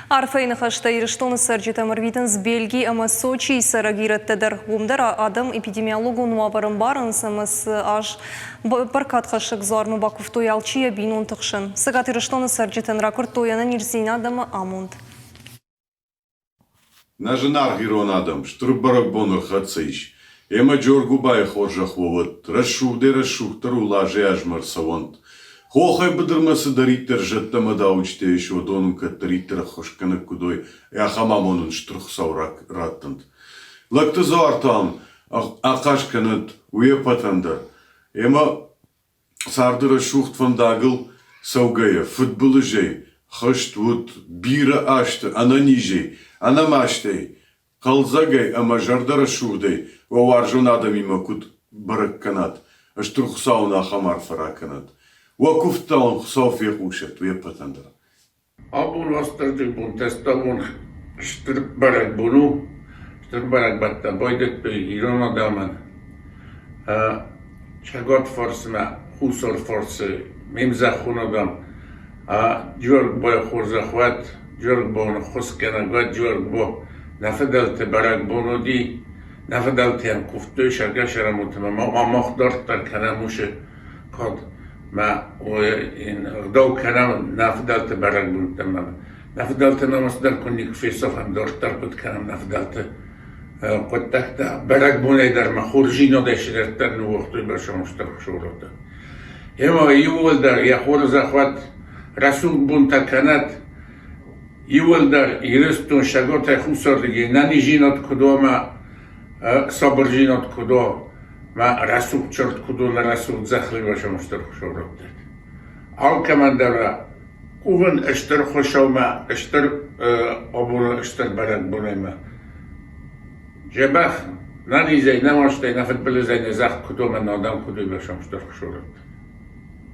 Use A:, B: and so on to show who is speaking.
A: Арфӕйы ныхӕстӕ Ирыстоны цӕрджытӕм ӕрвитынц Бельги ӕмӕ Сочийы цӕрӕг ирӕттӕ дӕр. Уым дӕр адӕм эпидемиологон уавӕр ӕмбарынц ӕмӕ цы аз бӕркадхӕссӕг дзуармӕ бакуывтой алчи йӕ бинонты хсӕн. Цӕгат Ирыстоны цӕрджытӕн ракуырдтой ӕнӕниздзинад ӕмӕ амонд.
B: Нӕ зынаргъ ирон адӕм, стыр бӕрӕгбон ӕрхӕццӕ ис. Ӕмӕ Джоргуыбайы хорзӕх уӕ уӕд, рӕсугъдӕй-рӕсугъддӕр у лазӕй-азмӕ ӕрцӕуӕнт. Хохӕй быдырмӕ цыдӕриддӕр зӕдтӕ ӕмӕ дауджытӕ ис, уыдон ын кӕддӕриддӕр ӕххуысгӕнӕг куыд уой, ахӕм амонд ын Стыр Хуыцау раттӕнт. Лӕгты дзуар та ын ахъаз кӕнӕд уе ппӕтӕн дӕр. Ӕмӕ царды рӕсугъд фӕндагыл цӕугӕйӕ, фыдбылызӕй хызт уыд бирӕ азты ӕнӕнизӕй, ӕнӕмастӕй, хъӕлдзӕгӕй ӕмӕ зӕрдӕрӕсугъдӕй уӕ уарзон адӕмимӕ куыд бӕрӕг кӕнат, Стыр Хуыцау уын ахӕм арфӕ ракӕнӕд. Уӕ куывдтӕ уын Хуыцау фехъусӕд уе ппӕтӕн дӕр.
C: Абон Уастырджийы бон Тестамон стыр бӕрӕгбон у. Стыр бӕрӕгбӕттӕ байдыдтой ирон адӕмӕн. Цӕгат фарсмӕ, Хуссар фарсы ме мзӕххон адӕм Джиуӕргуыбайы хорзӕх уӕд, Джиуӕргуыбайы ныххуысгӕнӕг уӕд, Джиуӕргуыба нӕ фыдӕлты бӕрӕгбон уыди. Нӕ фыдӕлтӕм куывтой сӕргӕсӕрӕмуты ӕмӕ мах дарддӕр кӕнӕм уыцы кад мӕ ӕгъдау кӕнӕм нӕ фыдӕлты бӕрӕгбонтӕм. Нӕ фыдӕлты намыс дӕр куы никуы фесафӕм, дарддӕр куыд кӕнӕм нӕ фыдӕлты хъуыддӕгтӕ. Бӕрӕгбонӕй дӕр ма хорздзинадӕй цыдӕриддӕр ныууагътой бӕрзонддӕр сурӕттӕ. Ӕмӕ иууылдӕр йӕ хорзӕх уӕд, рӕсугъд бонтӕ кӕнӕд, иууылдӕр Ирыстон сӕготӕй хуссарырдыгӕй нӕниздзинад куыд уа ӕмӕ сабырдзинад куыд уа, мӕ рӕсугъд чырд куыд у, нӕ рӕсугъд зӕххыл бӕрзонддӕр сурӕттӕ. Алкӕмӕн дӕр кувын стыр Хуыцаумӕ, стыр абоны стыр бӕрӕгбонӕй мӕ дзӕбӕх нӕнизӕй, нӕ мастӕй, нӕ фыдбылызӕй нӕ зӕхх куыд у ӕмӕ нӕ адӕм куыд уой бӕрзонддӕр сурӕттӕ.